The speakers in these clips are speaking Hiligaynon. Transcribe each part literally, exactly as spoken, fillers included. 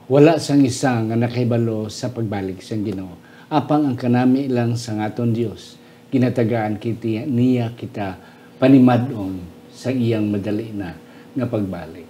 Wala sang isa nga nakahibalo sa pagbalik sang Ginoo, apang ang kanami lang sang aton Dios. Ginatagaan kiti niya kita panimad-on sa iyang madali na nga pagbalik.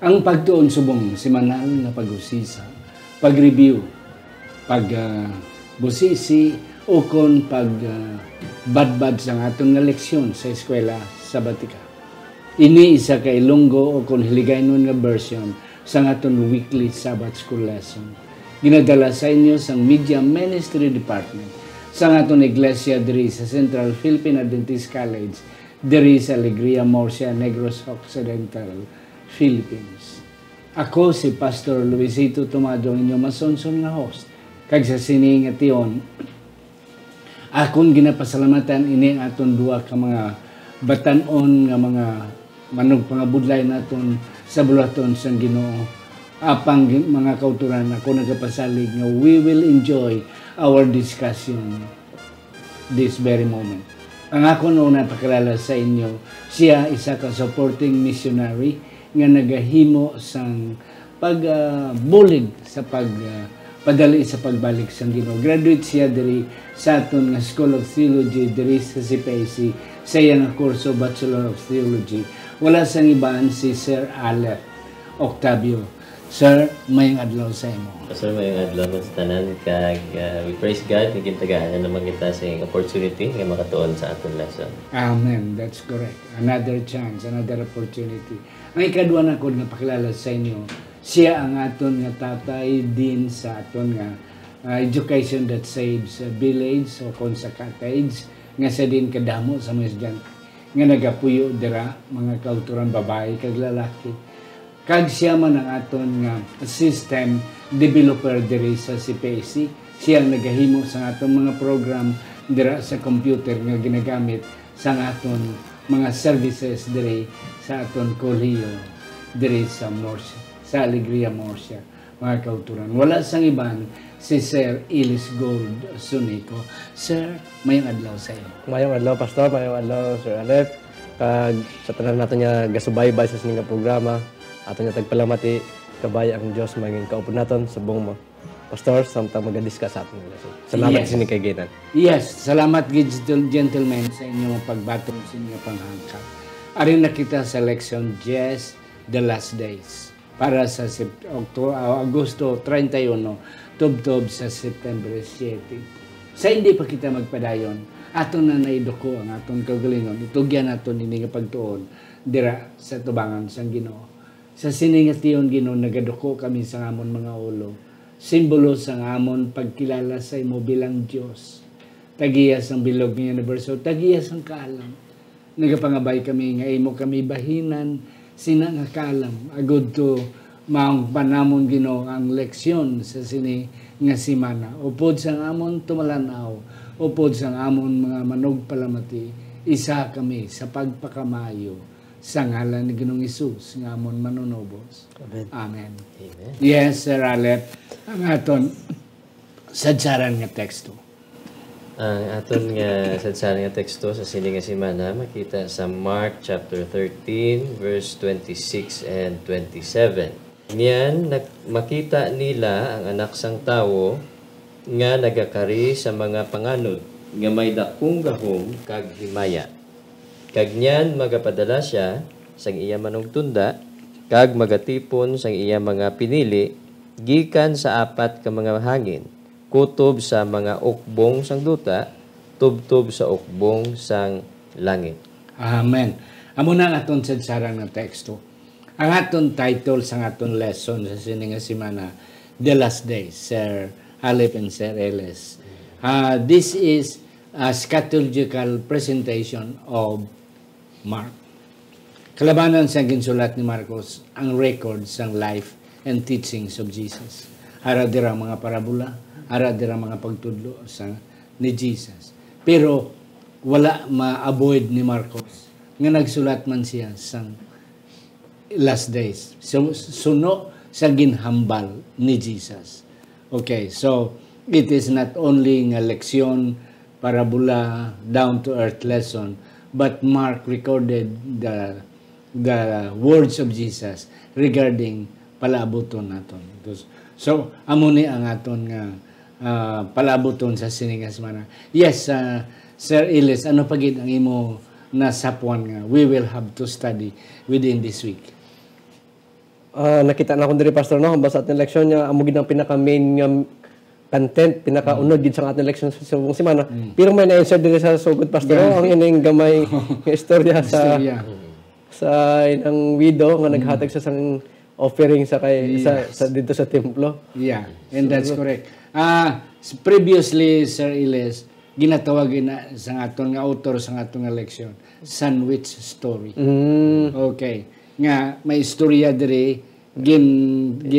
Ang pagtuon subong semanal nga pag-usisa, pag-review, pag, ah, busisi, ukon pag, ah, badbad sang aton nga leksyon sa eskwela sabatika. Ini isa ka Ilonggo ukon Hiligaynon nga version sang aton weekly Sabbath School lesson. Ginadala sa inyo sang Media Ministry Department sang aton iglesia diri sa Central Philippine Adventist College, diri sa Alegria, Murcia, Negros Occidental, Philippines. Ako si Pastor Luisito Tomado, ang inyo masunson nga host. Kag sa sini nga tion, akon ginapasalamatan ini ang aton duha ka mga batan-on nga mga manugpangabudlay naton sa buluhaton sang Ginoo. Apang, mga kauturan, ako nagapasalig nga we will enjoy our discussion this very moment. Ang akon una pakilala sa inyo, siya isa ka supporting missionary nga nagahimo sang pag, ah, bulig sa pag, ah, padali sa pagbalik sang Ginoo. Graduate siya diri sa aton nga School of Theology diri sa C P I C sa iya nga kurso, Bachelor of Theology. Wala sang iban, si Sir Aleph Octavio. Sir, mayong adlaw sa imo. Sir, mayong adlaw sa tanan, kag, ah, we praise God nga gintagaan na naman kita sing opportunity nga makatuon sa aton lesson. Amen. That's correct. Another chance, another opportunity. Ang ikadua na ko nga pakilala sa inyo, siya ang aton nga tatay din sa aton nga, ah, Education That Saves a Village o kon sa Cottage, nga sa din kadamo sa mga estudyante nga nagapuyo dira, mga kauturan, babayi kag lalaki. Kag siya man ang aton nga system developer diri sa C P I C. Siya ang nagahimo sa aton mga program dira sa computer nga ginagamit sa aton mga services diri sa aton kolehiyo diri sa Murcia, sa Alegria, Murcia, mga kauturan. Wala sang iban, si Sir Ilis Gold Sunico. Sir, mayong adlaw sa imo. Mayong adlaw, Pastor. Mayong adlaw, Sir Aleph. Kag sa tanan naton nga gasubaybay sa sini nga programa, aton nga tagpalamati, kabay ang Dios mangin kaupod naton subong mo, Pastor, samtang magadiscuss sa aton nga lesson. Salamat Yes. sa ining kaiginan. Yes, salamat gid, gentle-, gentlemen, sa inyong pagbaton sa inyong panghangkap. Ari na kita sa leksyon diyes, The Last Days, para sa Sept-, Octo-, ah, Agosto treinta y uno, tubtob sa September siete. Sa hindi pa kita magpadayon, aton na naiduko ang aton kaugalingon. Itugyan naton ini nga pagtuon dira sa tubangan sang Ginoo. Sa sini nga tion, Ginoo, nagaduko kami sa amon mga ulo, simbolo sang amon pagkilala sa imo bilang Dios. Tagiya sang bilog nga universo, tagiya sang kaalam. Nagapangabay kami nga imo kami bahinan sina nga kaalam, agud to maangpan namon, Ginoo, ang leksyon sa sini nga semana. Upod sang amon tumalan-aw, upod sang amon mga manugpalamati, isa kami sa pagpakamaayo. Sa ngalan ni Ginoong Hesus nga amon Manunubos. Amen. Amen. Amen. Yes, Sir Aleph, ang aton sadsaran nga teksto. Ang aton nga sadsaran nga teksto sa sini nga semana makita sa Mark chapter thirteen, verse twenty-six and twenty-seven. Niyan, nak-, makita nila ang Anak sang Tawo nga nagakari sa mga panganod nga may dakong gahom kag himaya. Kag niyan magapadala sia sang iya manugtunda, kag magatipon sang iya mga pinili gikan sa apat ka mga hangin, kutob sa mga ukbong sang duta, tubtob sa ukbong sang langit. Amen. Amo na ang aton sadsaran nga teksto. Ang aton title sang aton lesson sa sini nga semana, The Last Days, Sir Alip and Sir Ellis. Ah, this is a scatological presentation of Mark. Kalabanan sa ginsulat ni Marcos ang record sang life and teachings of Jesus. Ara dira ang mga parabola, ara dira ang mga pagtudlo sa ni Jesus. Pero wala ma-avoid ni Marcos nga nagsulat man siya sang last days. So, suno sa ginhambal ni Jesus. Okay, so it is not only nga leksyon, parabola, down-to-earth lesson, but Mark recorded the the words of Jesus regarding palaabuton naton. So, amo ni ang aton nga, ah, palaabuton sa sini nga semana. Yes, ah, Sir Iles, ano pa gid ang imo nasapwan nga we will have to study within this week? Ah, nakita na akong diri, Pastor, no? Basta ating leksyon niya, amo gid ang pinaka-main nga content, pinakaunod gid sa ating leksyon sa subong semana. Mm. Pero may na-insert diri sa sugod, Pastor, no? Ang ining gamay nga istorya sa, Istorya. sa inang widow nga naghatag sa sang offering sa kay, sa, Yes. sa, dito sa templo. Yeah, and that's So, correct. Ah, s-, previously, Sir Iles, ginatawag na sa aton nga author sa aton nga leksyon, sandwich story. Mm. Okay. Nga may istorya diri gin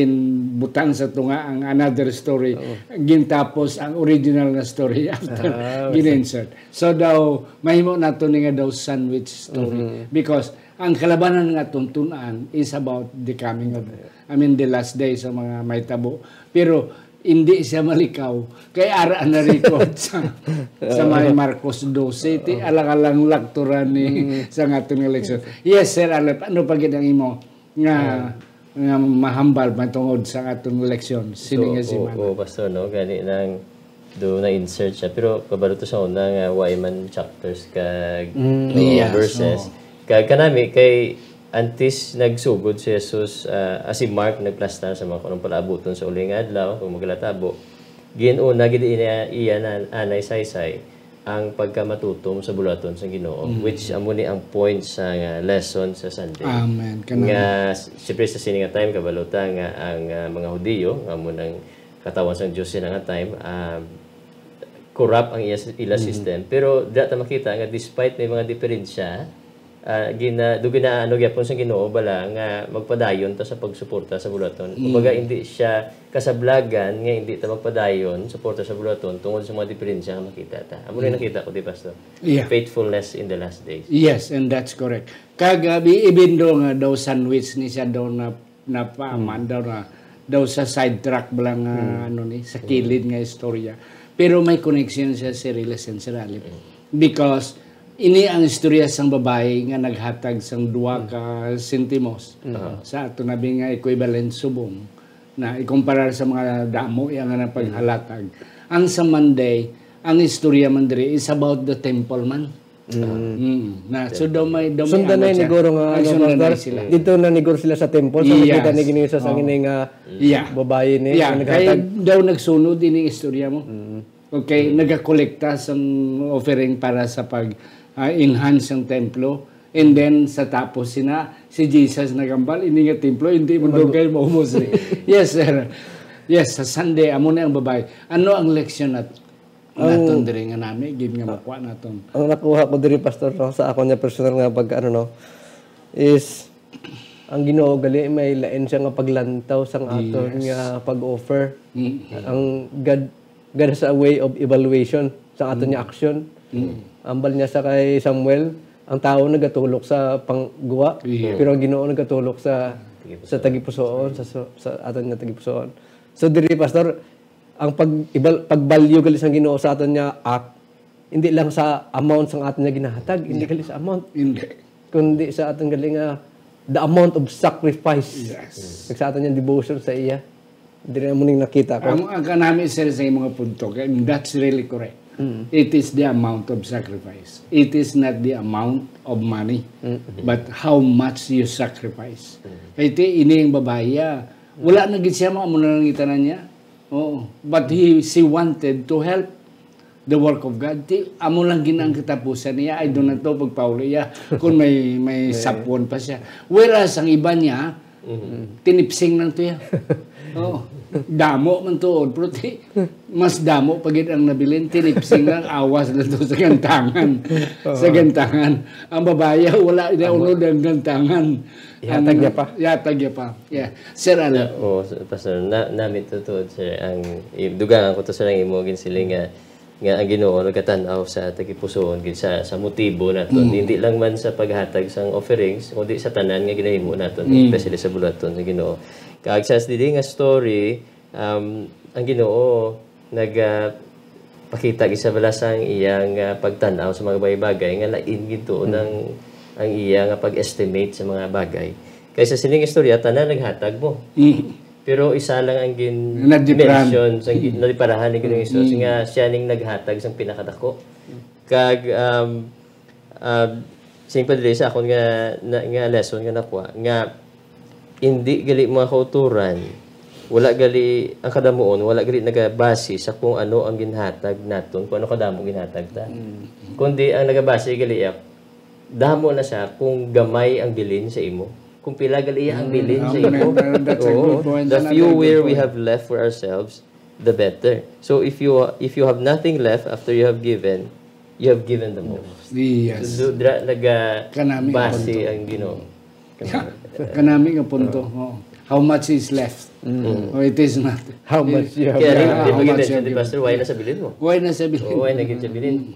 ginbutang sa tunga ang another story, Oo. gintapos ang original nga story after Ah, gin-insert. So daw mahimo nato ni nga daw sandwich story Mhm. because ang kalabanan nga atong tun-an is about the coming of, I mean, the last days sa mga mahitabo. Pero hindi siya malikaw kay ara na record sa sa may Marcos dose, ti alang-alang lakturan ni Mm. sa nga atong eleksyon. Yes, Sir Alep, ano pa gid ang imo nga, Ah. nga mahambal matungod sa atong eleksyon sini So, nga oo, semana? oo, Pastor, no? Gani nang do na-insert siya. Pero kabalo to sa una nga wa man chapters kag, Mm. oo, Yes, verses. oo. Kag kanami, kay antes nagsugod si Jesus, ah, ah, si Mark nagplastar sa mga kung anong palaabuton sa uli nga adlaw, kung maglatabo. Gin-una gid niya iya na anay saysay ang pagkamatutom sa buluhaton sang Ginoo, Mm. which amo ni ang point sa nga lesson sa Sunday. Amen. Kanang Nga, s-, siyempre sa sini nga time, kabalo ta nga ang, ah, mga Hudiyo, nga amo nang katawan sang Dios sila nga time, ah, corrupt ang iya, ila Mm. system. Pero dira ta makita nga despite may mga diferensya, ah, gina-, do ginaano gyapon sang Ginoo bala nga magpadayon ta sa pagsuporta sa buluhaton. Mm. Kumbaga, hindi siya kasablagan nga hindi ta magpadayon suporta sa buluhaton tungod sa mga diferensya nga makita ta. Amo na Mm. nakita ko, di, Pastor? Yeah. Faithfulness in the last days. Yes, and that's correct. Kag, ah, bi-, even though nga daw sandwich ni siya daw na, na pa, Mm. man daw na, daw sa sidetrack bala nga, Mm. ano ni, sa Mm. kilid nga istorya. Pero may connection siya sa relationship. Mm. Because ini ang istorya sang babayi nga naghatag sang duha Mm. ka sentimos Mm. sa ato na bi nga equivalent subong na ikumparar sa mga damo iya nga napaghalatag. Mm. Ang sa Monday, ang istorya man diri is about the temple man. Mm. Mm. Na, so, daw may, daw may Sundan ano na siya. Niguro nga, ano, Nagsundan na Pastor? Sila. Dito na niguro sila sa temple. So, Yes. nakita ni Ginoy sa Oh. sangin nga Yeah. babayi ni, Yeah. nga Kaya naghatag. Daw nagsunod ini istorya mo. Mm. Okay, Mm. nagakolekta sang offering para sa pag, ah, enhance ang templo. And then, sa tapos sina, si Jesus nagambal, ini nga templo, hindi mo Mag- dugay maumos ni. Yes, sir. Yes, sa Sunday, amo na ang babayi. Ano ang leksyon nat-, Ang naton diri nga nami, gid nga makuha naton? Ang nakuha ko diri, Pastor, no, sa ako niya personal nga pag, ano, no, is ang Ginoo gali may lain siya nga paglantaw sang aton Yes. nga pag-offer. Mm-mm. Ang God, God has a way of evaluation sa aton niya Mm. action. Mm. Ambal niya sa kay Samuel, ang tawo nagatulok sa pangguwa, Yes. pero ang Ginoo nagatulok sa, Tagipusoon. sa tagipusoon, sa, sa, sa aton nga tagipusoon. So diri, Pastor, ang pag-, ibal-, pag-value gali sang Ginoo sa aton nga act, hindi lang sa amount sang aton nga ginahatag, hindi Yeah. gali sa amount, Hindi. kundi sa aton gali nga the amount of sacrifice. Yes. Kag sa aton nga devotion sa iya. Diri mo ning nakita ko. Ang, ang kanami, sir, sa imong punto, and that's really correct. Mm. It is the amount of sacrifice. It is not the amount of money, Mm. but how much you sacrifice. Mm. Kay ti, ini ang babayi, ah, wala na gid siya, mo, amo na lang itanan niya. Oo. But he, she wanted to help the work of God. Ti, amo lang gid ang katapusan niya. I do not know pagpauli iya kung may, may May sapon pa siya. Whereas ang iba niya, Mhm. tinipsing lang to iya. Oo. Damo man tuod, pero ti-, mas damo pa gid ang nabilin. Tinipsing lang, awas na to sa gantangan. Sa Oo. Gantangan. Ang babaya, wala na Amo. Unod ang gantangan. Ihatag Ang niya pa. Ihatag niya pa. Yeah. Sir Alan. Na, oo, s-, Pastor, na, namit to tuod, sir. Ang, i-, dugangan ko to, sir, ang imo ginsiling nga, nga ang Ginoo nagatan-aw sa tagipusoon gid sa, sa motibo naton. Mm. Hindi lang man sa paghatag sang offerings, kundi sa tanan nga ginahimo naton, Mm. especially sa buluhaton sa Ginoo. Kag sa dili nga story, um, ang Ginoo nag, ah, pakita gid sa bala sang iyang, ah, pagtan-aw sa mga bagay-bagay nga lain gid tuod Mm. ang, ang iya nga pag-estimate sa mga bagay. Kay sa sining istorya, tanan naghatag mo. Mm. Pero isa lang ang gin-, Nadiparahan. Mention sa gi-, Mm. nadiparahan ni Ginoong Jesus Mm. nga siya ning naghatag sang pinakadako. Kag, um, um, simple diri sa akon nga, na, nga lesson nga nakuha, nga hindi gali mga kauturan, wala gali ang kadamuon, wala gali nagabase sa kung ano ang ginhatag naton, kung ano kadamo ginhatag ta. Mm. Kundi ang nagabase gali, ah, damo na siya kung gamay ang bilin sa imo. Kung pila gali ang Mm, bilin sa amen. Imo. That's a good Oo. Point. The Another fewer good we point. Have left for ourselves, the better. So if you, if you have nothing left after you have given, you have given the most. Yes. So, do-, dra-, naga Kanami ang base punto. Ang Ginoo. Kanami nga punto. Oo. How much is left? Mm. Oh, it is not. How much you have Kaya rin, left? Di ba How much gid, you have Pastor, why given? Na sa bilin mo? Why na sa bilin? Oo, why na gid sa bilin? Mm.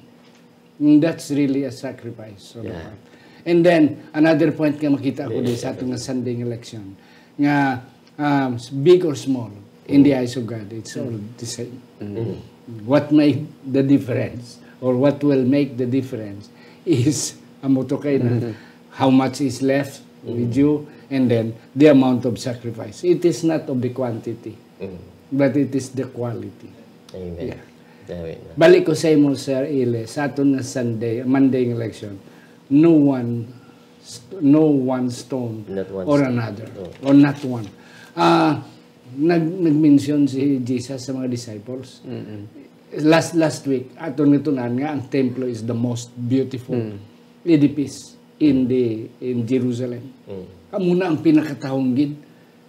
Mm, that's really a sacrifice on the Yeah. Part. And then, another point nga makita ko Yeah, din sa yeah. Atong nga Sunday nga leksyon, nga, um, big or small, in the Mm. Eyes of God, it's all Mm. The same. Mm. What made the difference, or what will make the difference, is, amo to kay na, Mm. How much is left with Mm. You, and then the amount of sacrifice. It is not of the quantity. Mm. But it is the quality. Amen. Yeah. Amen. Balik ko sa imo, Sir Ile, sa aton nga Sunday, Monday nga leksyon, no one st-, no one stone Not one or stone. Another, Oh. Or not one. Ah, nag-, nag-mention si Jesus sa mga disciples. Mm-mm. Last, last week, aton nga tun-an nga ang templo is the most beautiful Mm. Edifice in the, in Jerusalem. Mm. Amo na ang pinakatahong gid.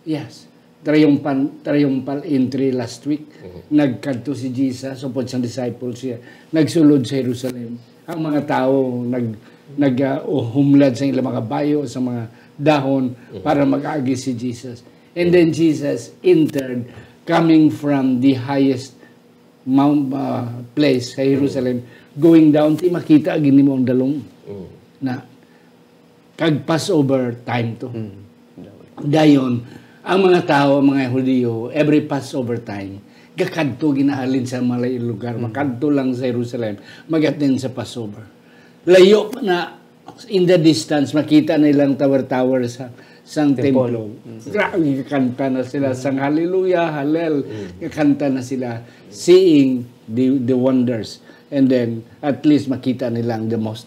Yes. Triumphal, triumphal entry last week. Mhm. Nagkadto si Jesus upod sang disciples siya. Nagsulod sa Jerusalem. Ang mga tawo nag-, nag, ah, humlad sa ilang mga bayo, sa mga dahon, Mhm. Para mag-agi si Jesus. And Mhm. Then Jesus entered coming from the highest mount, ah, place sa Jerusalem, Mhm. Going down, ti makita gid nimo ang dalom. Mhm. Na, Kag Passover time to. Mm. Dayon, ang mga tawo, ang mga Hudiyo, every Passover time, gakadto ginahalin sa malayo lugar, Mm. makadto lang sa Jerusalem, magatin sa Passover. Layo pa na, in the distance, makita na ilang tower-tower sa, sang Temple. Templo. Mm. Grabe, kakanta na sila, Mm. sang Hallelujah, Hallel, Mm. kakanta na sila, seeing the, the wonders. And then, at least, makita nilang the most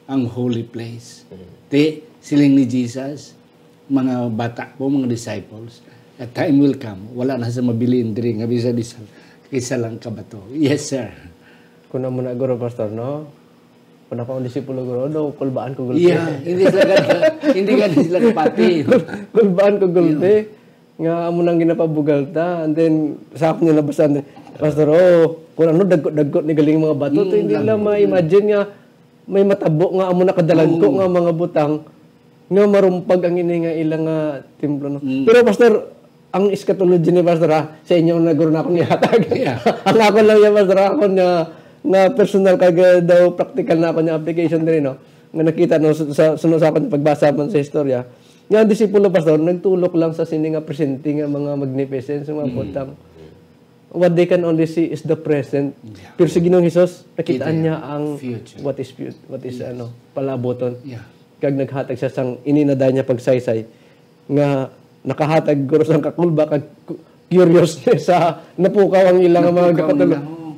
ang holy place. Mm. Ti, siling ni Jesus, mga bata ko, mga disciples, a time will come, wala na sa mabilin diri nga bisan isa, isa lang ka bato. Yes, sir. Kung amo na, guro, pastor, no? Kung ako ang disipulo, guro, no, kulbaan ko gulpi. Yeah, hindi sila gani, hindi gani sila kapati. Kulbaan ko gulpi. Yeah. Nga amo nang ginapabugal ta. And then, sa akon nga nabasaan, Pastor, oh, kung ano, dagko-dagko ni galing mga bato, to, Mm, hindi lang. Nila ma-imagine nga may matabo nga amo nakadalan ko Oo. Nga mga butang nga marumpag ang ini nga ilang, ah, templo, no? Mm. Pero, Pastor, ang eschatology ni Pastor, ha, sa inyo na guro na akong ihatag. Yeah. Ang ako lang yan, Pastor, ako nga, nga personal kag, ah, daw practical na ako nga application diri, no? Nga nakita, no, sa, sa, suno sa akon pagbasa man sa istorya, nga ang disipulo, Pastor, nagtulok lang sa sini nga presente nga mga magnificent, sa mga Mm. butang. What they can only see is the present. Yeah. Pero si Ginoong Jesus, nakita Detail. Niya ang Future. What is fut-, what is, Yes. Ano, palaboton. Yeah. Kag naghatag siya sang ini na daan niya pagsaysay nga nakahatag guro sang kakulba kag cu-, curious niya sa napukaw ang ilang mga Napukaw gapatulo. Nila, oo.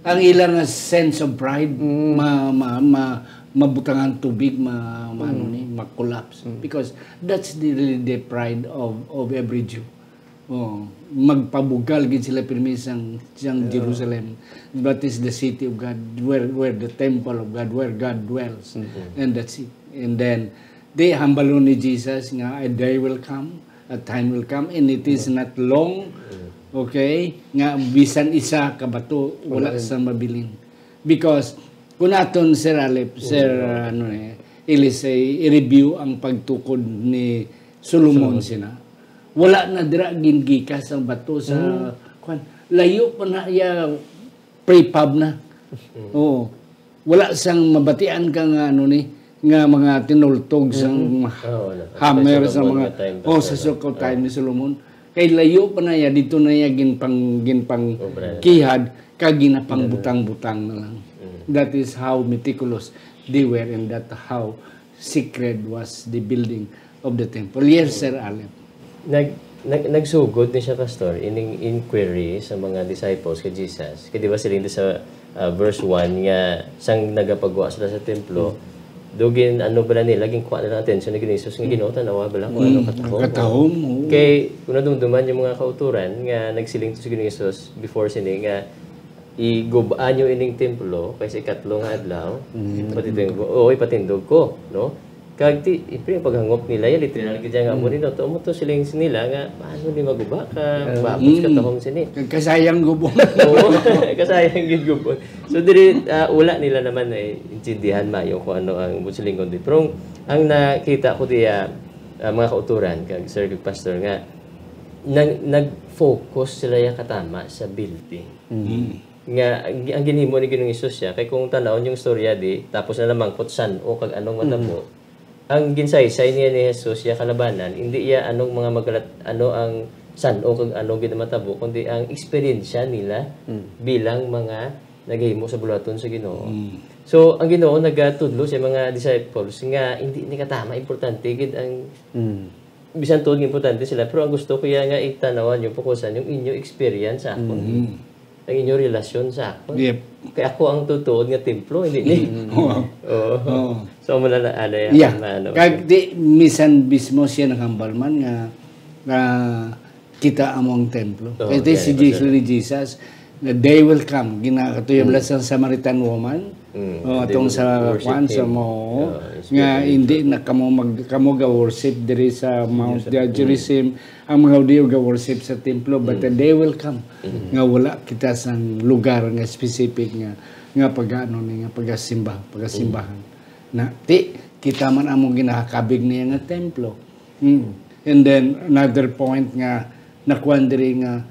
Ang ilang sense of pride, Mm. ma-, ma-, ma-, mabutangan tubig, ma-, ma-, ano Mm. ni, ma-collapse. Mm. Because that's the, really the pride of, of every Jew. Oh, magpabugal gid sila pirmi sang, sang Yeah. Jerusalem. That is the city of God, where, where the temple of God, where God dwells. Mm-hmm. And that's it. And then, di hambalon ni Jesus nga, "A day will come, a time will come, and it is Mm. not long, Mm. Okay? Nga bisan isa ka bato, wala Wala. sa mabilin. Because, kung aton, Sir Alep, Sir, Mm. ano eh, Elise, i-review ang pagtukod ni Solomon Solomon. sina. Wala na dira gingikas ang bato sa, Mm. kwan, layo pa na iya, prefab na. Mm. Oo. Wala sang mabatian ka nga, ano ni, nga mga tinultog sang Mm. Ah, wala. hammer Sa sa Solomon mga, nga time, oh, sa Pastor. Solomon Ah. time ni Solomon. Kay layo pa na iya, dito na iya ginpang-, ginpang Obra na. kihad, kag ginapangbutang-butang na lang. Mm. That is how meticulous they were, and that how secret was the building of the temple. Yes, Mm. Sir Allen. Nag-, nag-, nagsugod ni siya, Pastor, ining inquiry sa mga disciples kay Jesus. Kay di ba siling sa, ah, verse one nga sang nagapagwa sila sa templo, Mm. do gin-, ano bala nila, ginkuha nila ang atensyon ni Ginoong Jesus nga, Mm. "Ginoo, tan-awa bala kung ano Mm, katahom." katahom, oo. Kay, kung nadumduman yung mga kauturan nga nagsiling to si Ginoong Jesus before sini nga, "Igub-an nyo ining templo, kay sa ikatlo nga adlaw, Mm. ipatindog ko, oo, ipatindog ko," no? Kag ti, ipre, paghangop nila, ya, literal gid nga amo Mm. ni, no? Tuo mo to siling nila nga, "Paano ni maguba ka, Ah. babos ka Mm. tahom sini?" Kag kasayang gubon. Oo, kasayang gid gubon. So, diri, ah, wala nila naman naintindihan mayo kung ano ang busilingon di. Pero ang, ang nakita ko diya, ah, mga kauturan, kag sir, kag pastor, nga nag-, nag-focus sila ya katama sa building. Mm. Mm. Nga, ang, ang ginhimo ni Ginoong Hesus siya, kay kung tan-awon yung istorya di, tapos na namangkot san-o kag anong matabo, Mm. ang ginsaysay niya ni Jesus, iya kalabanan, hindi iya anong mga magalat-, ano ang san-o kag ano gid ang matabo, kundi ang eksperyensya nila Mm. bilang mga naghimo sa buluhaton sa Ginoo. Mm. So, ang Ginoo nagatudlo sa mga disciples nga hindi ni katama importante gid ang Mm. bisan tuod nga importante sila, pero ang gusto ko iya nga itanawan yung fokusan yung inyo experience sa akon. Mm. Ang inyo relasyon sa akon. Yep. Kay ako ang tutuod nga templo, hindi ni? Mm. Oo. Oo. Oo. So, amo na, na, ano, yan, Yeah. na, ano, Kag di, misan mismo siya nakahambal man nga, nga kita amo ang templo. Oo, Kay ito yeah, si yeah, Jesus, yeah. ni Jesus, na they will come. Ginakatuya bala Mm. sa Samaritan woman. Mm. Oh, They atong will sa worship kwan, sa him. mo, Oo, nga spirit and hindi truth. na kamo mag-, kamo ga-worship diri sa Mount Jerusalem. Jerusalem. Mm. Ang mga Hudiyo ga-worship sa templo, but Mm. they will come. Mm. Nga wala kita sang lugar nga specific nga, nga pag-ano ni, nga pagasimba, pagasimbahan. Mm. Na, ti, kita man among ginakabig niya nga templo. Mm. And then, another point nga, nakuan diri nga,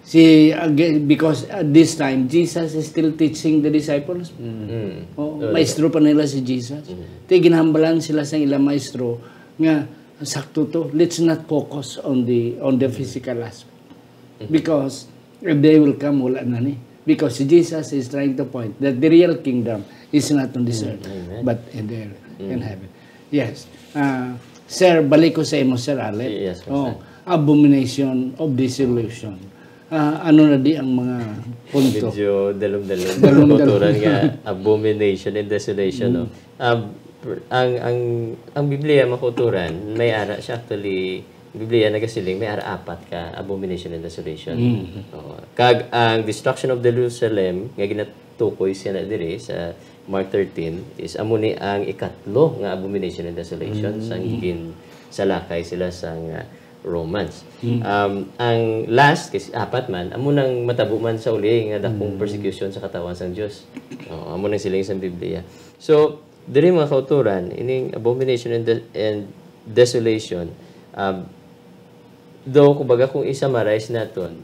si, again, because, uh, this time, Jesus is still teaching the disciples. Mm. Mm. Oh, Oh, maestro pa nila si Jesus. Mm. Ti, ginhambalan sila sa ilang maestro nga, "Sakto to, let's not focus on the, on the Mm. physical aspect." Mm. Because if they will come, wala na ni. Because si Jesus is trying to point that the real kingdom is not on this Mm, earth, amen. but in the air, in Mm. heaven. Yes. Ah, sir, balik ko sa imo, Sir Alec. Yes, Oh, sir. Abomination of desolation. Ah, ano na di ang mga punto? Medyo dalom-dalom. Dalom-dalom. Kultura nga abomination and desolation, no? Mm. Ah, pr-, ang, ang, ang Biblia, mga kauturan, may ara siya actually, Biblia nagasiling, may ara apat ka abomination and desolation. Mm. Oo. Kag ang destruction of Jerusalem, nga ginatukoy siya na diri sa Mark thirteen, is amo ni ang ikatlo nga abomination and desolation Mm. sang ginsalakay sila sang, ah, Romans. Mm. Um, ang last, kasi apat man, amo nang matabo man sa uli nga dakong Mm. persecution sa katawhan sang Dios. Oo, amo nang siling sang Biblia. So, diri, mga kauturan, ining abomination and de-, and desolation, um, do, kumbaga, kung i-summarize naton,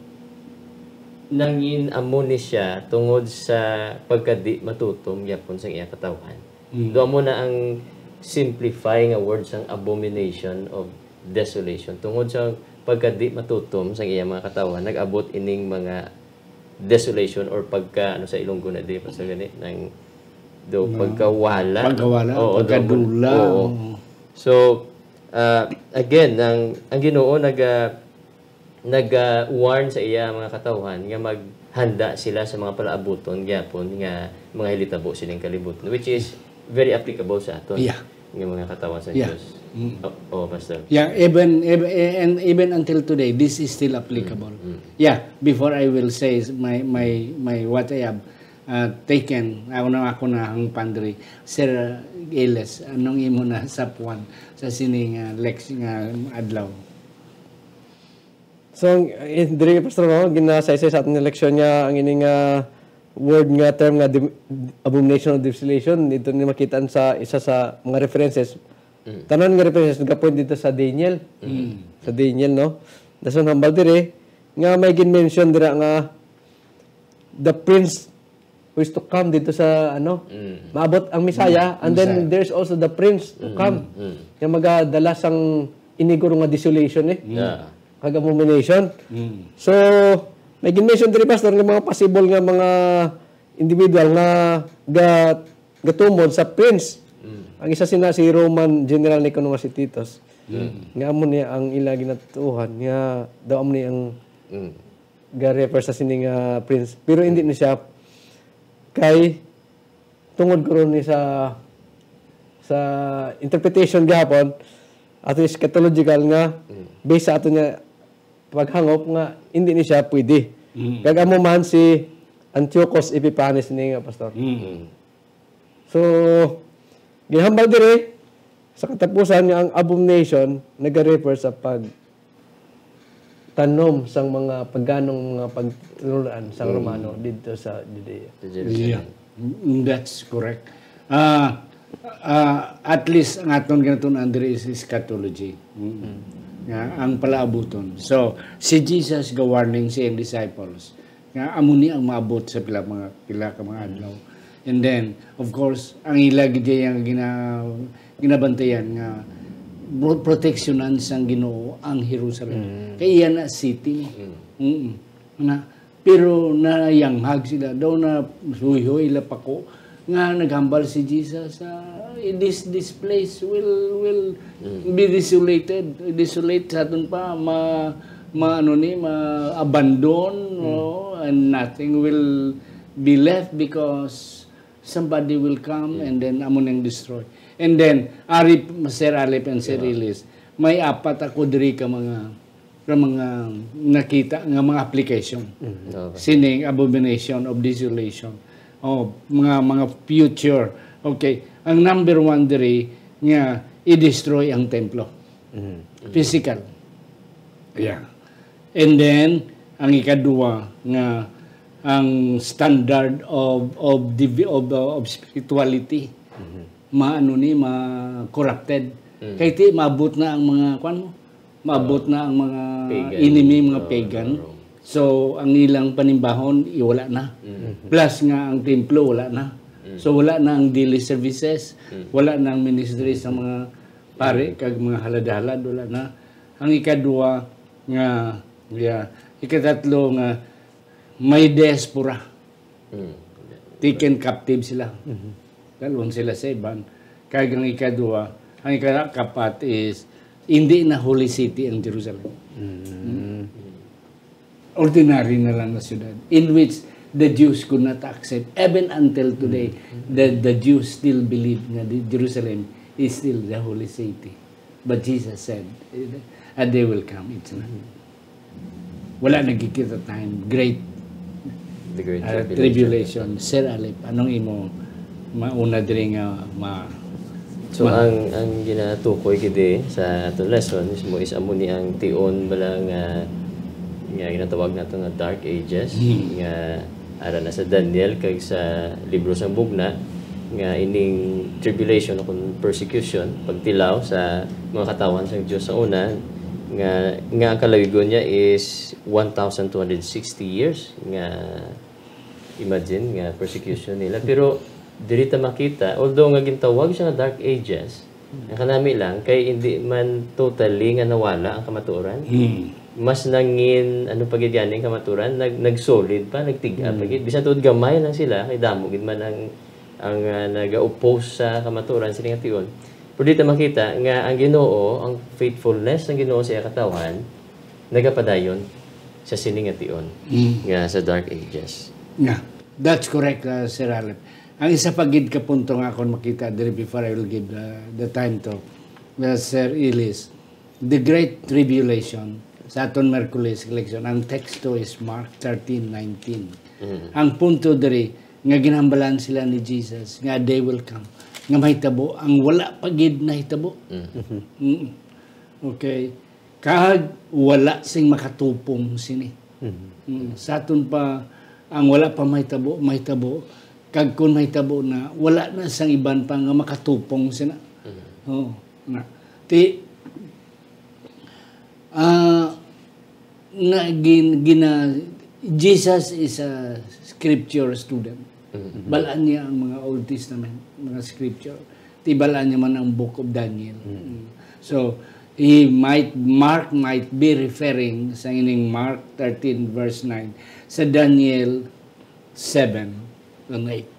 nangin amo ni siya tungod sa pagkadi matutom gyapon sang iya katawhan. Mm. Do amo na ang simplify nga word sang abomination of desolation. Tungod sa pagkadi matutom sang iya mga katawhan, nag-abot ining mga desolation or pagka, ano sa Ilonggo na di, basta gani, nang, do, Nga pagkawala. pagkawala, Oo, do, pagkadula, oo. oo. So, ah, again, ang, ang Ginoo nag, ah, nag, ah, warn sa iya mga katawhan nga maghanda sila sa mga palaabuton gyapon nga mga hilitabo sining kalibutan, which is very applicable sa aton Yeah. nga mga katawhan sa Yeah. Dios. Mm. Oh, oh, Pastor. Yeah, even, even, and even until today, this is still applicable. Mm, mm. Yeah, before I will say my, my, my what I have, uh, taken, ako na, ako na ang pandri. Sir Giles, anong imo na sapwan sa sining, uh, lex-, nga adlaw? So, ang, eh, diri, Pastor, no, ginasaysay sa aton nga leksyon nga ang ini nga word nga term nga dim-, abomination of desolation, dito ni makitaan sa isa sa mga references. Mm. Tanan nga references nagapoint dito sa Daniel. Mm. Sa Daniel, no? Dason hambal diri nga may gin-mention dira nga the prince who is to come dito sa, ano, Mm. maabot ang Messiah, Mm. and then Messiah. There's also the prince to Mm, come. Mm. Nga magadala sang iniguro nga desolation, eh. Yeah. Kag abomination. Mm. So, may gin-mention diri, Pastor, nga mga possible nga mga individual nga ga-, gatumod sa prince. Mm. Ang isa sina si Roman General Nicanor nga si Titus. Mm. Nga amo ni ang ila ginatuohan, nga daw amo ni ang Mm. ga-refer sa sini nga prince. Pero hindi ni siya kay tungod karon ni sa, sa interpretation gihapon, ato eschatological nga, Mm. based sa ato nga paghangop nga hindi ni siya pwede. Mm. Kag amo man si Antiochus Epiphanes ni nga, Pastor. Mm. Mm. So, ginhambal diri, sa katapusan nga ang abomination nagarefer sa pagtanom sang mga paganong mga pagtulon-an sang Mm. Romano didto sa Judea. Sa Jerusalem. Yeah. Mm, that's correct. Ah, ah, at least ang aton ginatun-an diri is eschatology. Mm. Mm. Nga ang palaabuton. So, si Jesus ga-warning sa iyang disciples nga amo ni ang maabot sa pila mga, pila ka mga adlaw. And then, of course, ang ila gid yang gina-, ginabantayan nga pro-, proteksyonan sang Ginoo ang Jerusalem. Mm. Kay iya na city. Mm. Mm. Na, pero nayanghag sila, daw na suyhoy la pako, nga naghambal si Jesus, ah, "This, this place will, will Mm. be desolated." Desolate sa aton pa, ma-, ma-, ano ni, ma-abandon, Mm. no? And nothing will be left because somebody will come Mm. and then amo nang destroy. And then, ari, Sir Alep and Sir Yeah. Ilis, may apat ako diri ka mga, ka mga nakita nga mga application. Mm. Okay. Sining abomination of desolation. O, mga, mga future. Okay. Ang number one diri nga i-destroy ang templo. Mm. Physical. Yeah. And then, ang ikadua nga ang standard of, of divi-, of, of spirituality, Mhm. maano ni, ma-corrupted. Mm. Kay ti, maabot na ang mga, kwan mo? Maabot Oo. na ang mga Pagan. enemy, mga Oo, pagan. oo. So, ang ilang panimbahon, iwala na. Mm. Plus nga ang templo, wala na. Mm. So, wala na ang daily services, Mm. wala na ang ministry sa mga pare, Mm. kag mga halad-halad, wala na. Ang ikadua nga, yeah, ikatatlo nga may diaspora. Mm. Taken captive sila. Mhm. Dalhon sila sa iban. Kag ang ikadua, ang ikakapat is, hindi na holy city ang Jerusalem. Mm. Mm. Ordinary na lang na syudad in which the Jews could not accept. Even until today, Mm. the, the Jews still believe na the Jerusalem is still the holy city. But Jesus said, "A day will come, it's not." Wala na gid kita time. Great, The great uh, tribulation. tribulation. Sir Alip, anong imo mauna diri nga ma-, So, ma- ang, ang ginatukoy gid sa aton lesson mismo is amo ni ang tion bala nga, nga ginatawag nato nga Dark Ages, Hmm. nga ara na sa Daniel kag sa libro sang Bugna, nga ining tribulation o kon persecution, pagtilaw sa mga katawhan sang Dios sa una, nga, nga ang kalawigon niya is one thousand two hundred sixty years, nga imagine nga persecution nila. Pero diri ta makita, although nga gintawag siya nga Dark Ages, ang kanami lang kay hindi man totally nga nawala ang kamatuoran. Hmm. Mas nangin, ano pa gid gani ang kamatuoran, nag-, nag-solid pa, nagtig-a pa Hmm. gid. Bisan tuod gamay lang sila, kay damo gid man ang, ang, ah, naga-oppose sa kamatuoran sini nga tion. Pero dito makita nga ang Ginoo, ang faithfulness ng Ginoo sa iya katawhan, nagapadayon sa sini nga tion Hmm. nga sa Dark Ages. Yeah, that's correct, uh, Sir Alep. Ang isa pa gid ka punto nga akon makita diri before I will give, uh, the time to, uh, Sir Ilis, the Great Tribulation, sa aton Merkulis leksyon, ang teksto is Mark thirteen nineteen. Mm. Ang punto diri nga ginhambalan sila ni Jesus nga they will come, nga mahitabo ang wala pa gid nahitabo. Mm. Mm. Okay. Kag wala sing makatupong sini. Mm. Mm, sa aton pa, ang wala pa mahitabo, mahitabo. Kag kun mahitabo na, wala na sang iban pa nga makatupong sina. Mm. Oo, na. Ti, ah, na gin-, gina-, Jesus is a scripture student. Mm. Balaan niya ang mga Old Testament, mga scripture. Ti balaan niya man ang Book of Daniel. Mm. So, he might, Mark might be referring sa ining Mark thirteen verse nine, sa Daniel seven and eight,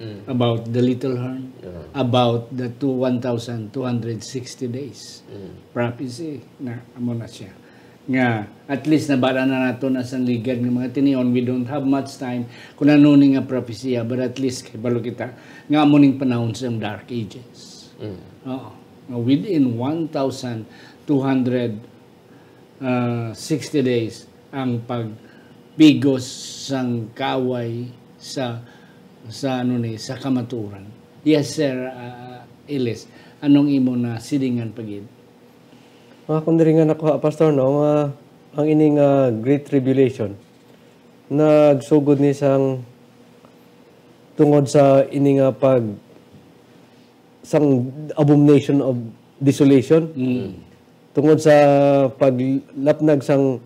Mm. about the little horn, Yeah. about the two, one thousand two hundred sixty days Mm. prophecy na amo na siya. Nga, at least, nabala na nato na sang ligad nga mga tinion. We don't have much time kung ano ni nga prophecy, but at least, kabalo kita nga amo ning panahon sang Dark Ages. Mm. Oo. Nga within one thousand two hundred, ah, sixty days ang pagpigos sang kaaway sa, sa, ano ni, sa kamatuoran. Yes, Sir, ah, Ellis, anong imo na silingan pa gid? Mga kundiri nga nakuha, Pastor, no, nga ang ini nga Great Tribulation nagsugod ni sang tungod sa ini nga pag, sang abomination of desolation. Mm. Tungod sa paglapnag sang,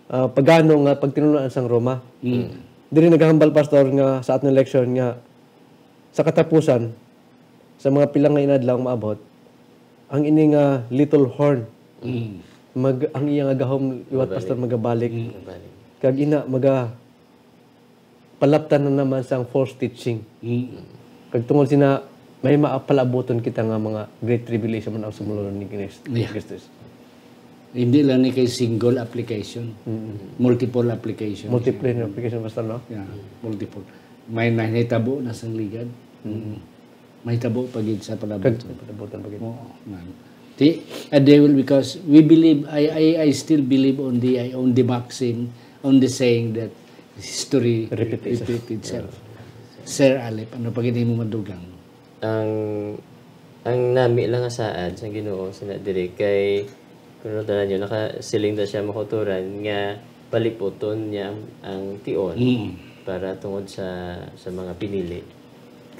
ah, pagano nga pagtinunoan sang Roma. Mm. Diri nagahambal, Pastor, nga sa aton leksyon nga sa katapusan, sa mga pila nga inadlaw nga maabot, ang ini nga little horn, Mm. mag-, ang iya nga gahom liwat, Mabalik. Pastor, magabalik. Mm. Mabalik. Kag ina, maga-, palaptan na naman sang false teaching. Mm. Kag tungod sina, may maapalabuton kita nga mga great tribulation man ang sumulod ni Kris-, Yeah. Kristus. Hindi lang ni kay single application. Mm. Multiple application. Multiple application, Pastor, no? Yeah, multiple. May nahitabo na sang ligad. Mm. Mahitabo pa gid sa palabot. Kag palabutan pa gid. Oo, man. Ti, and they will, because we believe, I, I, I still believe on the, on the maxim, on the saying that history Repeat itself. repeat itself. Yeah. Sir Alep, ano pa gid imo madugang? Ang, ang nami lang nga saad sa Ginoo, sa na diri kay, kung tanan nyo, nakasiling na siya, mga kauturan, nga paliputon niya ang tion Mm. para tungod sa, sa mga pinili.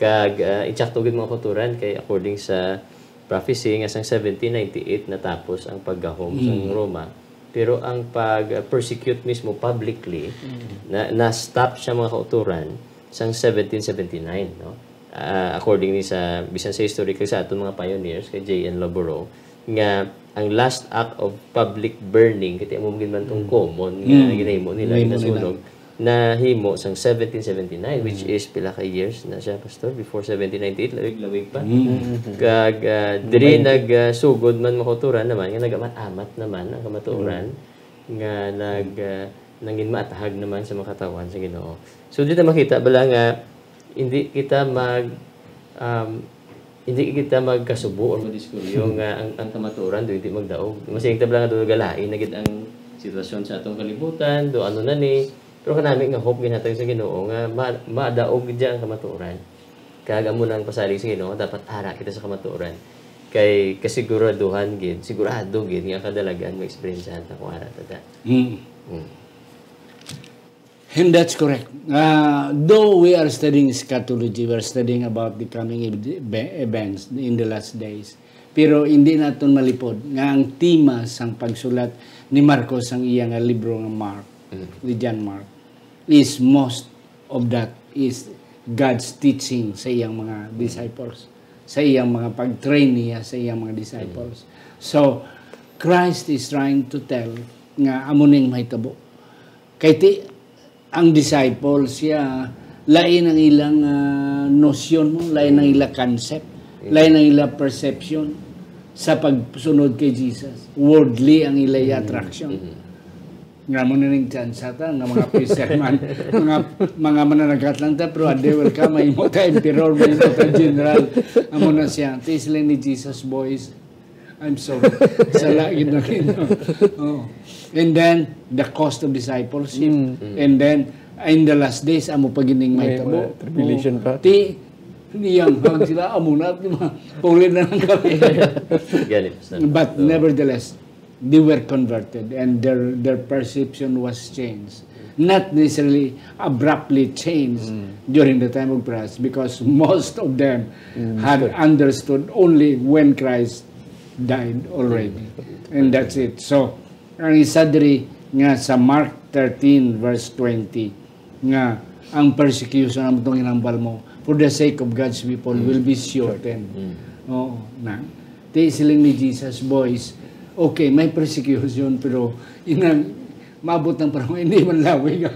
Kag, ah, insakto gid, mga kauturan, kay according sa prophecy nga sang seventeen ninety-eight natapos ang paggahom sang Mm. Roma, pero ang pag, ah, persecute mismo publicly, Mm. na, na-stop siya, mga kauturan, sang seventeen seventy-nine, no? Ah, according ni sa, bisan sa history kag sa aton mga pioneers, kay J N Labourou, nga ang last act of public burning, kay amo gid man tong Mm. common nga Mm. ginahimo nila, Ginahimo nila. ginasunog, nahimo sang seventeen seventy-nine, which Mm. is pila ka years na siya, Pastor? Before seventeen ninety-eight, lawig-lawig pa. Mm. Kag, ah, diri Twenty. nag, ah, sugod man, mga kauturan, naman nga nag-amat-amat naman ang kamatuoran Mm. nga nag, ah, nangin maathag naman sa mga katawhan sa Ginoo. So, dito makita bala nga hindi kita mag, um, hindi kita magkasubo or madiskuryo nga ang, ang kamatuoran do hindi magdaog. Masiling ta bala nga do galain na gid ang sitwasyon sa atong kalibutan, do ano na ni. Pero kanami nga hope ginhatag sa Ginoo nga ma-, madaog gid ang kamatuoran. Kag amo nang pasalig sa Ginoo, dapat ara kita sa kamatuoran. Kay kasiguraduhan gid, sigurado gid nga kadalagan mo eksperyensyahan ta kung ara ta da. Mm. Mm. And that's correct. Uh, though we are studying eschatology, we are studying about the coming ev-, events in the last days. Pero hindi naton malipod nga ang tema sang pagsulat ni Marcos sang iya nga libro nga Mark, Mm. ni John Mark, is most of that is God's teaching sa iyang mga disciples, sa iyang mga pag-train niya sa iyang mga disciples. So, Christ is trying to tell nga amo ning mahitabo. Kay ti, ang disciples siya, lain ang ilang, ah, nosyon mo, lain ang ilang concept, lain ang ilang perception sa pagsunod kay Jesus. Worldly ang ilang attraction. Mm. Nga mo na ning tsansa ta, nga mga fisherman, mga, mga mananagat lang ta, pero a day will come, mahimo ta emperor, mahimo ta general. Amo na siya. Ti sila ni Jesus, "Boys, I'm sorry." Sala gid na gid. Oh. And then, the cost of discipleship. Mm. And then, in the last days, amo pa gining May mahitabo. mga tribulation Oh. pa. Ti, niyang hag sila, amo na, di ba? Pauli na lang kami. Gani, Pastor. But nevertheless, they were converted and their, their perception was changed. Not necessarily abruptly changed during the time of Christ, because most of them had understood only when Christ died already. And that's it. So, ang isa diri nga sa Mark thirteen verse twenty, nga ang persecution ang itong hinambal mo for the sake of God's people will be shortened. Oo, na. Ti siling ni Jesus, "Boys, okay, may persecution, pero inang maabot ang panahon, hindi man lawig,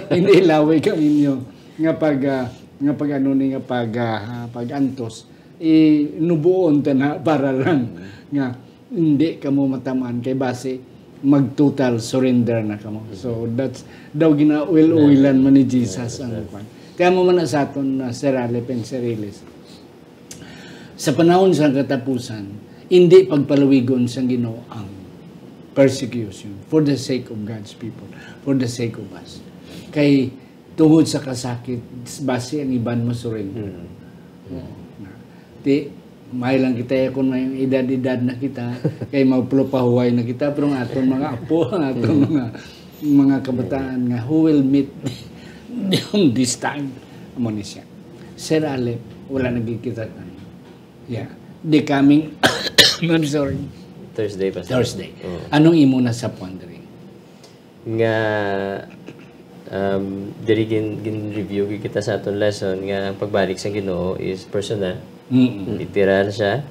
hindi lawig ang inyo nga pag, ah, nga pag ano ni, nga pag, ah, pag-antos, inubuon ta na para lang nga hindi kamo matamaan kay basi mag-total surrender na kamo." So, that's daw gina-oil-oilan man ni Jesus ang kwan. Kaya mo man na sa aton, ah, Sir Alep and Sir Ilis. Sa panahon sa katapusan, hindi pagpalawigon sang Ginoo ang persecution for the sake of God's people, for the sake of us. Kay tungod sa kasakit, basi ang iban mo surrender. Oo. Na, ti, may lang kita, eh, kung may edad-edad na kita, kay magpulupahuway na kita, pero ang aton mga apo, ang aton mga, mga kabataan nga, who will meet them this time? Amo ni siya. Sir Alep, wala na gid kita time. Yeah. The coming, I'm sorry. Thursday, Pastor. Thursday. Oo. Anong imo na sa pondering? Nga, um, diri gin, gin-review gid kita sa aton lesson nga ang pagbalik sa Ginoo is personal. Mm-mm. Literal siya.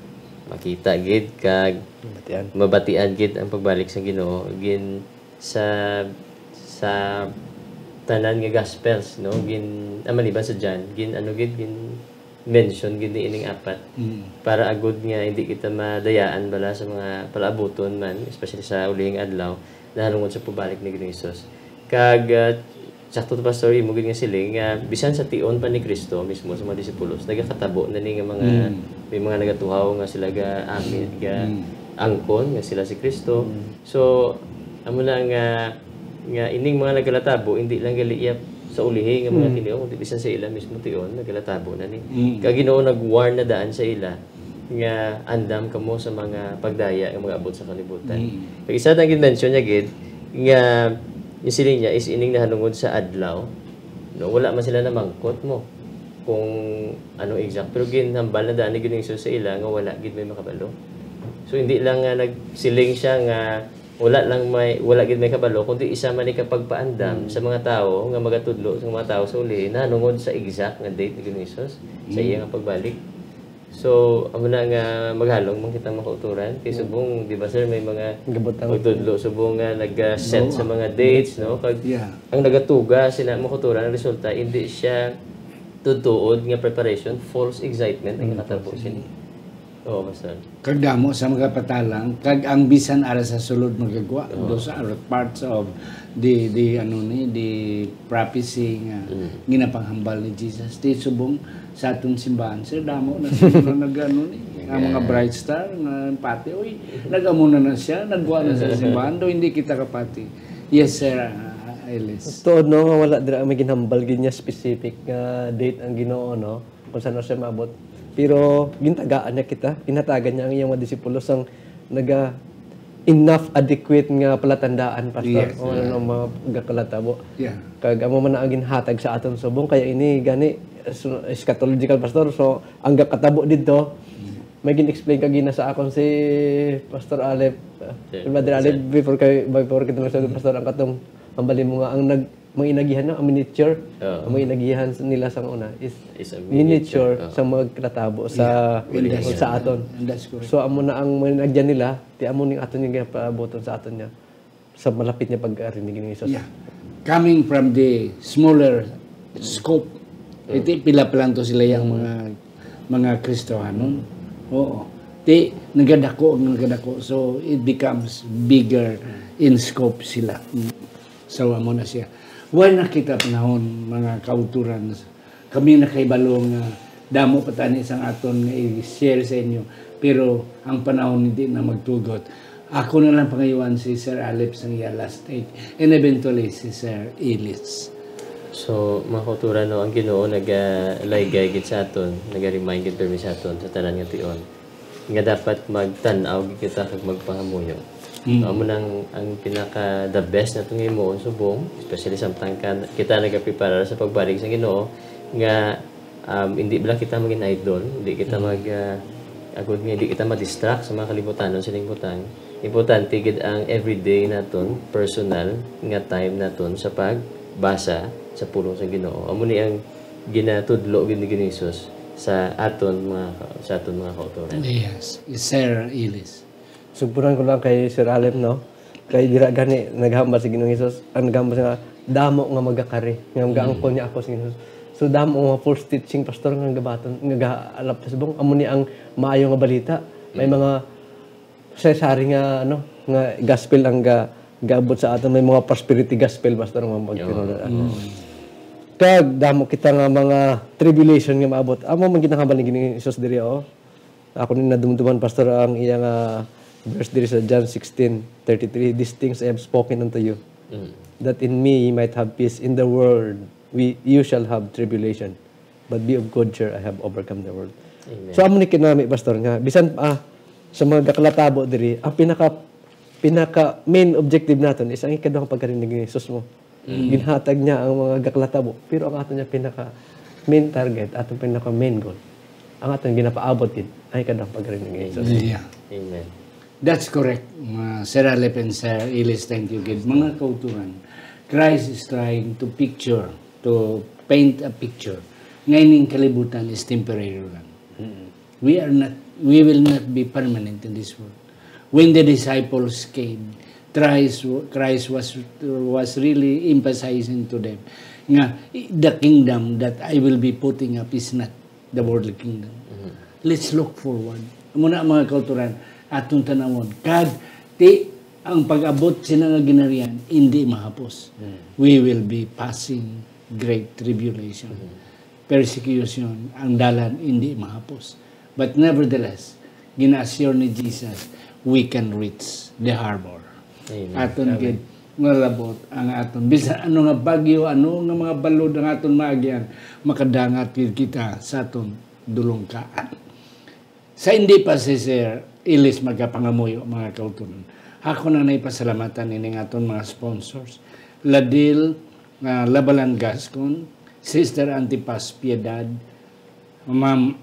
Makita gid kag Batian. mabatian gid ang pagbalik sa Ginoo. Gin sa sa tanan nga gospels, no? Gin ah, maliban sa John, gin ano gid gin mention gid ni ining apat Mm. para agud nga hindi kita madayaan bala sa mga palaabuton man, especially sa ulihing adlaw, nahanungod sa pagbalik ni Ginoong Jesus. Kag ah, sakto to, Pastor, imo gid nga siling nga bisan sa tion pa ni Cristo mismo sa mga disipulos, nagakatabo na ni nga mga Mm. may mga nagatuhaw nga sila ga amin ga Mm. angkon nga sila si Cristo. So amo na nga nga ining mga nagalatabo hindi lang gali iya sa ulihi nga mga Mm. tinion, kundi bisan sa ila mismo tion nagalatabo na ni. Mm. Kag Ginoo nag-warn na daan sa ila nga andam kamo sa mga pagdaya nga mag-abot sa kalibutan. Mm. Kag isa na gid mention niya gid nga yung siling niya is ining nahanungod sa adlaw, no, wala man sila namangkot mo kung ano exact, pero ginhambal na daan ni Ginoong Jesus sa ila nga wala gid may makabalo. So hindi lang nga nagsiling siya nga wala lang may wala gid may kabalo, kundi isa man ni ka pagpaandam sa mga tawo nga magatudlo sa mga tawo sa uli nahanungod sa exact nga date ni Ginoong Jesus sa iya nga pagbalik. So amo na nga maghalong man kita makauturan kay subong, di ba, sir, may mga Gabot ang magtudlo subong nga nag-set Oo. sa mga dates, no? Kag Yeah. ang nagatuga sila makauturan, ang resulta hindi siya tutuod nga preparation, false excitement ang Mm, nakatabo false sini. Oo, Pastor. Kag damo sa mga patalang, kag ang bisan ara sa sulod magagwa, those are parts of the, the, ano ni, the prophecy nga ginapanghambal ni Jesus. Ti subong sa aton simbahan, sir, damo na sila nga nag-ano ni, ang mga bright star nga pati, uy, nag-amo na na siya, nagwa na sa simbahan, do hindi kita kapati. Yes, sir, ah, Ellis. Tuod, no, nga wala dira may ginhambal gid niya specific nga date ang Ginoo, no, kung saan siya maabot. Pero gintagaan niya kita, ginhatagan niya ang iyang mga disipulo sang naga enough, adequate nga palatandaan, Pastor, Yes. kung ano ang mga gakalata mo. Yeah. Kag amo man na ang ginhatag sa aton subong, kaya ini gani su- eschatological, Pastor. So ang gakatabo didto, may gin-explain kagina sa akon si Pastor Alep, uh, Yes. Brother Alep, before kay before kita sa Pastor, ang katong ang bali mo nga ang nag mga inagihan na ang miniature, Oo. ang mga inagihan sa- nila sa una is, Is a miniature miniature, oo. Sa magkatabo sa Yes. sa aton. And that's correct. So amo na ang mga inagyan nila, ti amo ning aton yung ginapabuton sa aton niya sa malapit niya pag-ari ni Ginoong Jesus. Yeah. Coming from the smaller scope, iti pila pa lang to sila yung mga mga Kristohanon. Oo. Ti nagadako, nagadako. So it becomes bigger in scope sila. Mm. So amo na siya. Wala na kita panahon, mga kauturan. Kami nakahibalo nga damo pa tani sang aton nga i-share sa inyo, pero ang panahon hindi na magtugot. Ako na lang pangayuan si Sir Alip sang iya last take, and eventually si Sir Ilis. So, mga kauturan, no, ang Ginoo nagalaygay gid sa aton, naga-remind gid permi sa aton sa tanan nga tion nga dapat magtan-aw gid kita kag magpangamuyo. Mm. Amo nang ang pinaka the best nato nga himuon subong, especially samtang ka, kita nagapreparar sa pagbalik sa Ginoo, nga, um, hindi bala kita maging idol, hindi kita Mm. mag, ah, agud nga hindi kita ma-distract sa mga kalibutanon sining butang. Importante gid ang everyday naton, personal nga time naton sa pagbasa sa pulong sa Ginoo. Amo ni ang ginatudlo gid ni Ginoong Jesus sa aton mga, sa aton mga kautoran. Yes, Sir Ellis. Sugpunan ko lang kay Sir Alem, no? Kay dira gani naghambal si Ginoong Jesus, ang naghambal siya nga, "Damo nga magakari, nga Mm. gaangkon niya ako," si Ginoong Jesus. So, damo nga false teaching, pastor, nga gabaton, nga gaalap sa subong. Amo ni ang maayo nga balita. May Mm. mga sari-sari nga, ano, nga gospel ang ga-, gaabot sa aton. May mga prosperity gospel, pastor, nga mag-, Oo. Mm. Kag damo kita nga mga tribulation nga maabot. Amo man ginahambal ni Ginoong Jesus diri, oh. Ako ni nadumduman, pastor, ang iya nga verse diri sa John sixteen thirty-three, "These things I have spoken unto you, Mm. that in me ye might have peace. In the world we, you shall have tribulation, but be of good cheer, I have overcome the world." Amen. So, amo ni kinami, pastor, nga bisan, ah, sa mga gakalatabo diri, ang pinaka, pinaka main objective naton is ang ikaduhang pagkari ni Jesus mo. Mm. Ginhatag niya ang mga gakalatabo, pero ang aton niya pinaka main target, aton pinaka main goal, ang aton ginapaabot gid, ang ikaduhang pagkari ni Jesus. Yeah. Amen. That's correct, uh, Sir Alep and Sir Ellis, thank you gid. Mga kauturan, Christ is trying to picture, to paint a picture nga ining kalibutan is temporary lang. Mm. We are not, we will not be permanent in this world. When the disciples came, Christ, Christ was, was really emphasizing to them nga, "The kingdom that I will be putting up is not the worldly kingdom." Mhm. Let's look forward. Amo na, mga kauturan, atong tanawon. Kag ti, ang pag-abot sina nga ginharian, hindi mahapos. Mhm. We will be passing great tribulation. Mhm. Persecution, ang dalan hindi mahapos. But nevertheless, gina-assure ni Jesus, we can reach the harbor. Amen. Aton Amen. gid nga labot ang aton. Bisan ano nga bagyo, ano nga mga balod ang aton maagian, makadangat gid kita sa aton dulongkaan. Sa hindi pa si Sir Ellis magapangamuyo, mga kauturan, ako na naipasalamatan ining aton mga sponsors, Ladil, ah, Labalan Gascon, Sister Antipas Piedad, Ma'am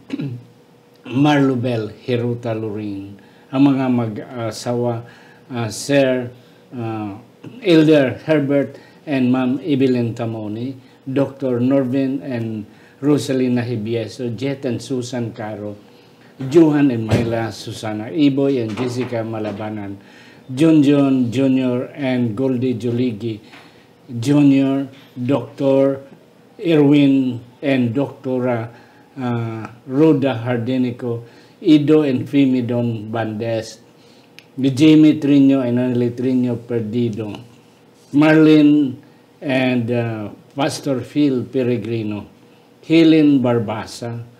Marlubel Hiruta Loring, ang mga mag-asawa, ah, Sir, ah, Elder Herbert and Ma'am Evelyn Tamoni, Doctor Norvin and Rosalina Hibieso, Jet and Susan Caro, Johan and Myla, Susana Iboy and Jessica Malabanan, Junjun Junior and Goldie Juligi Junior, Doctor Erwin and Doktora, ah, Rhoda Hardenico, Ido and Fimi Don Bandes, Jimmy Trino and Anely Trino Perdido, Marlene and, ah, Pastor Phil Peregrino, Helen Barbasa,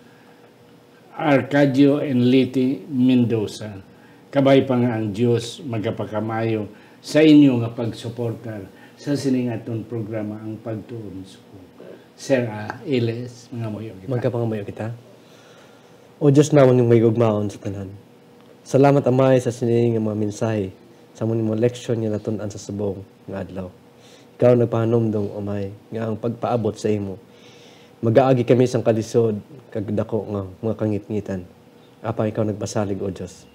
Arcadio and Liti Mendoza. Kabay pa nga ang Dios magapakamayo sa inyo nga pagsuportar sa sining aton programa, Ang Pagtuon Subong. Sir, ah, Ellis, mangamuyo kita. Magkapangamuyo kita. O Dios namon nga mahigugmaon sa tanan, salamat, Amay, sa sini nga mga mensahe, sa amon nga mga leksyon nga natun-an sa subong nga adlaw. Ikaw nagpahanumdom, Amay, nga ang pagpaabot sa imo, magaagi kami sang kalisod kag dako nga mga kangitngitan. Apang ikaw nagpasalig, O Dios,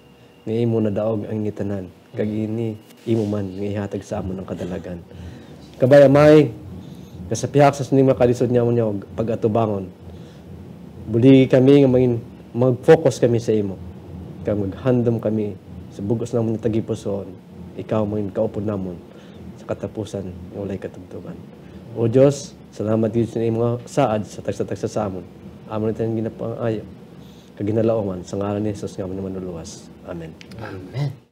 nga imo nadaog ang ini tanan, kag ini imo man nga ihatag sa amon ang kadalagan. Kabay, Amay, nga sa pihak sa sini nga mga kalisod nga amon nga pag-atubangon, buligi kami nga mangin-, mag-focus kami sa imo, kag maghandom kami sa bug-os namon nga tagipusoon, ikaw mangin kaupod namon sa katapusan nga walay katubtoban. O Dios, salamat gid sa imo nga saad sa tagsa-tagsa sa amon. Amon ito ang ginapangayo kag ginalauman sa ngalan ni Jesus nga amon Manluluwas. Amen. Amen.